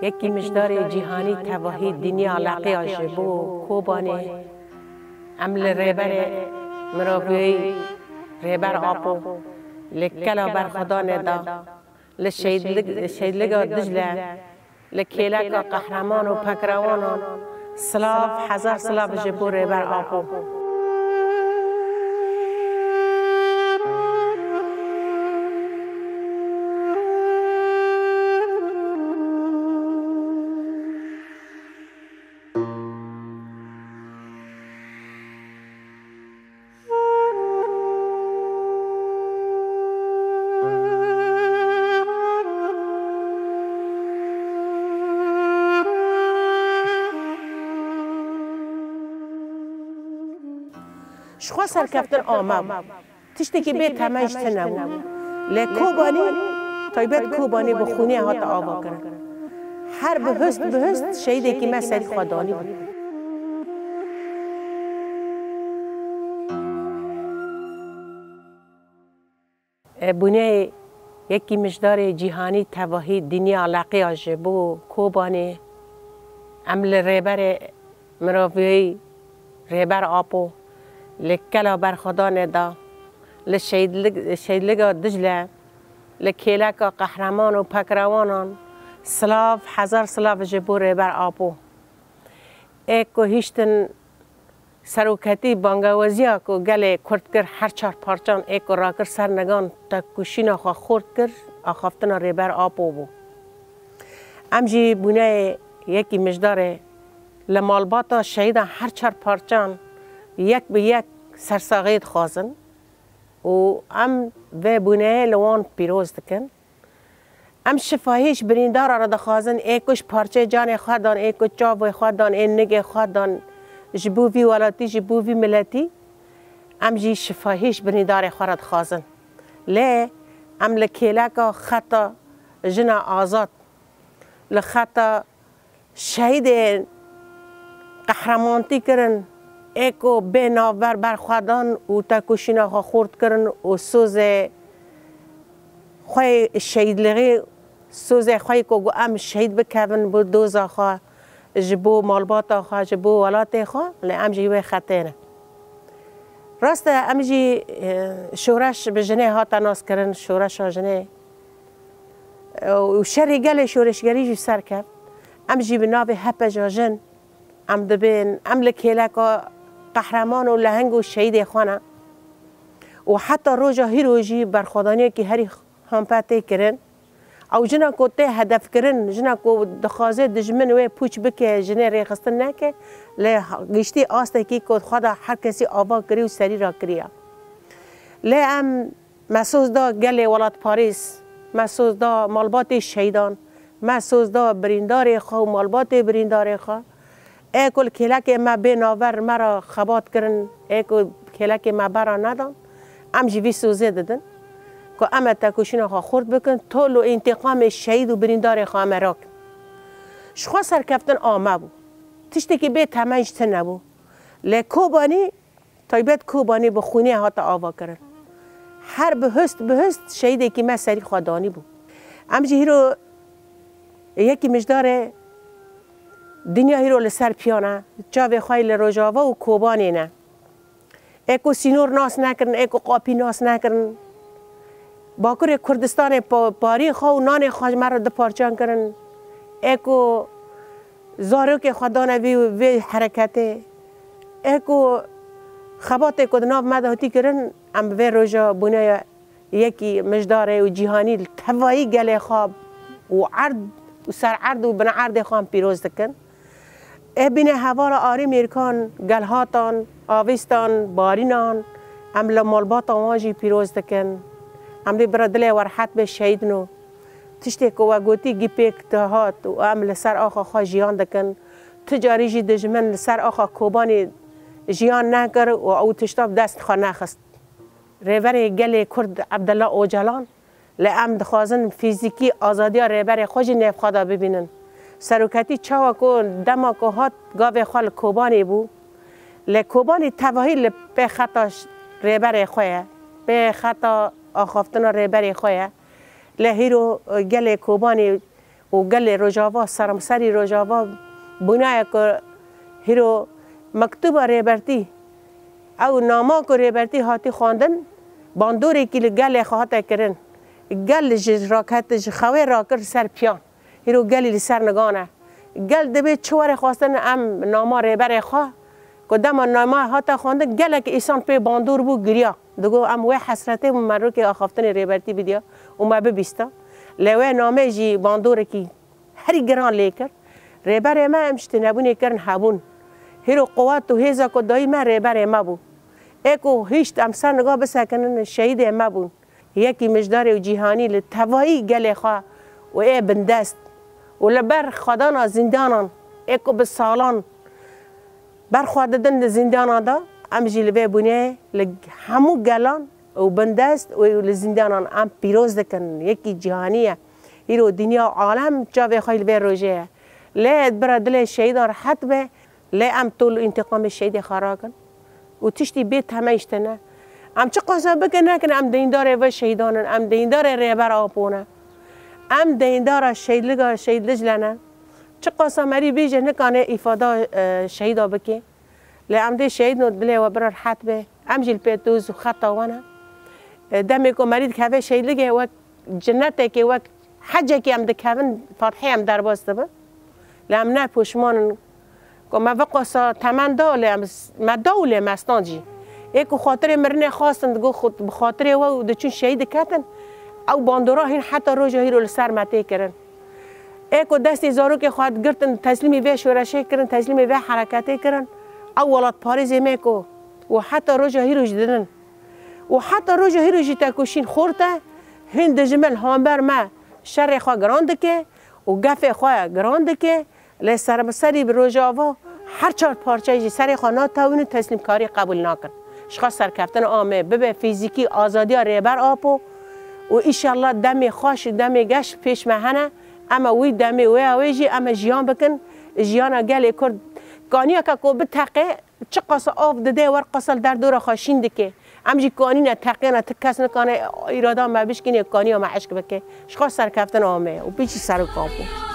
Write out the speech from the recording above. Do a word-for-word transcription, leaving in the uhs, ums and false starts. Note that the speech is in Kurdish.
Yekî mijdarê cîhanî tevahî dinya leqiya ji bo Kobanê. Em li rêberê mirovîyî Rêber Apo li kela berxwedanê de, li şehîdlik-, şehîdliga Dicle, li kêleka qehreman û pekrewanan silav, hezar silav ji bo Rêber Apo. Ji xwe serkeftin a me bû. Tiştekî bê temel ji tune bû. Lê Kobanî, taybet Kobanî bi xûnê hate avakirin. Her bihust bihust şehîdekî me serî xwe danî bû. E, bûneyê yekî mijdarê cîhanî tevahî dinya leqiya ji bo Kobanê. Em li rêberê mirovîyî Rêber Apo, li kela berxwedanê de, li şehîdlik-, şehîdliga Dicle, li kêleka qehreman û pekrewanan silav, hezar silav ji bo Rêber Apo. Ê ku hiştin seroketî bangewaziya ku gelê Kurd kir her çar parçan, ê ku rakir ser nigan, tekoşîna xwe xurt kir, axaftina Rêber Apo bû. Em jî bûneyê yekî mijdarê li malbata şehîdan her çar parçan yek bi yek sersaxiyê dixwazin û em vê bûneyê li wan pîroz dikin. Em şifahî ji birîndara re dixwazin, ê ku ji parçeyê canê xwe dan, ê ku çavê xwe dan, ê nigê xwe dan ji bo vî welatî, ji bo vî miletî, em jî şifahî ji birîndarê xwe re dixwazin. Lê em li kêleka xeta jina azad, li xeta şehîdên qehremantî kirin, ê ku bê navber berxwedan û tekoşîna xwe xurt kirin û sozê xwe yê şehîdlixî, sozê xwe yê ku got em şehîd bikevin bo doza xwe, ji bo malbata xwe, ji bo welatê xwe, lê em jî wê xetê ne. Rast e, em jî, e, şoreş bi jinê hate naskirin, şoreşa jinê. Û şerê gelê şoreşgerî jî ser ket. Em jî bi navê H P J a jin, em dibên, em li kêleka qehreman û leheng û şehîdê xwe ne. Û heta roja hîro jî berxwedaniyekî herî hampe tê kirin. Ew jina ku tê hedefkirin, jina ku dixwaze dijmin wê pûç bike, jinê rêxistin neke, lê giştî astekî ku xwe da her kesî ava kirî û serî rakiriya. Lê em Me soz da gelê welatparêz, me soz da malbatê şehîdan, me soz da birîndarê xwe û malbatê birîndarê xwe. Ê ku li kêlekê me bê navber me re xebat kirin, ê ku kêlekê me bera nedan, em jî vî sozê didin ku em ê tekoşîna xwe xurt bikin, tol û întîqamê şehîd û birîndarê xwe em ê rakin. Ji xwe serkeftin a me bû. Tiştekî bê temel ji tune bû. Lê Kobanî Taybet Kobanî bi xûnê hate avakirin. Her bihust bihust şehîdekî me serî xwe danîbû. Em jî hîro yekî mijdarê dinya hîro li ser piyan e. Çavê xwe yê li Rojava û Kobanê ne. Ê ku sînor nas nekirin, ê ku qapî nas nekirin. Bakurê Kurdistanê pa-, parî xwe û nanê xwe ji me re du parçan kirin. Ê ku zarokê xwe dane vî, vê hereketê. Ê ku xebatê ku di nav me de hatî kirin, em bi vê roja bûneya yekî mijdarê û cîhanî li tevayî gelê xwe û erd û ser erd û bin erdê xwe em pîroz dikin. Ê bîne hevala Arî Mîrkan, Gelhatan, Avîstan, Barînan, em li malbata wan jî pîroz dikin. Em dê bira dilê we rehet be şehîdno. Tiştê ku we gotî gî pêk dihat û em li ser axa xwe jiyan dikin. Tu carî jî dijmin li ser axa Kobanê jiyan nekir û ew tişta bi dest xwe nexist. Rêberê gelê Kurd Abdullah Ocalan, lê em dixwazin fîzîkî azadiya rêberê xwe jî nêv xwe de bibînin. Seroketî çawa ku dema ku hat gavê xwe li Kobanê bû, lê Kobanî tevahî li pê xeta ş-, rêberê xwe ye, pê xeta axaftina rêberê xwe ye. Lê hîro, e, gelê Kobanî û gelê Rojava, seramserî Rojava bûnaye ku hîro mektuba Rêbertî, ew nama ku Rêbertî hatî xwendin, bandorekî li gelê xwe hate kirin. Gel ji raket, ji xewê rakir ser piyan. Hîro gelî li ser nigan e. Gel dibê çi were xwestin em nama rêberê xwe, ku dema nama hate xwendin, gelek îsan pê bandor bû, giriya. Digo, em wê hesretê û merokê axaftinê Rêbertî bidiya û me bibîsta. Lê wê namê jî bandorekî herî giran lê kir. Rêberê me em ji tinebûnê kirin hebûn. Hîro quwet û hêza ku dayî me rêberê me bû. Ê ku hişt em ser niga bisekinin şehîdê me bûn. Yekî mijdarê û cîhanî li tevayî gelê xwe û ê bindest û li ber xwedana zîndanan ê ku bi salan ber xwe didin li zîndana de, em jî li vê bûnê li hemû gelan û bindest û li zîndanan em pîroz dikin. Yekî cîhanî ye. Îro dinya û alem çavê xwe li vê rojê ye. Lê bira dilê şehîdan rehet be, lê em tol û întîqamê şehîdê xwe rakin û tiştî bê temeyî ji te ne. Em çi qasa bikin nekin, em deyîndarê ve şehîdan in, em deyîndarê Rêber Apo ne. Em deyîndara şehîdliga Şehîd Dicle ne. Çi qasa merî bêje nikane îfada, e, şehîda bike. Lê em dê şehîd no dilê we bira rehet be. Em jî li pê doz û xeta we ne. E, demê ku merî dikeve şehîdligê wek cennetekê, wek hecekê em dikevin, Fatihê em derbas dibin. Lê em ne poşman in ku me veqasa temen da, lê em s-, me da û lê me stand jî. Ê ku xatirê mirinê xwestin, digo xwe-, bi xatirê we û diçûn şehîd diketin, ew bandora hîn heta roja hîro li ser me tê kirin. Ê ku destê zarokê xwe digirtin, teslîmî vê şoreşê kirin, teslîmî vê hereketê kirin, ew welatparêzê me ku û heta roja hîro jî didin. Û heta roja hîro jî tekoşîn xort e, hîn dijmin hamber me şerê xwe giran dike û gefê xwe giran dike, lê serbiserî bi Rojava her çar parçeyê jî serê xwe natewînin, teslîmkarî qebûl nakin. Ji xwe serkeftin ame, bibe fîzîkî azadiya Rêber Apo û îşallah demê xweş û demê geş pêş me hene. Eme wî demê wê ew ê jî eme jiyan bikin, jiyana gelê Kurd kaniyeke ku biteqe, çiqasa av dide, wer qasa li derdora xwe şîn dike. Em jî kanîne teqiyana, ti kes nikane îrada me bişkîne, kaniya me eşk bike. Ji xwe serkeftin ame û pîçî serok Apo.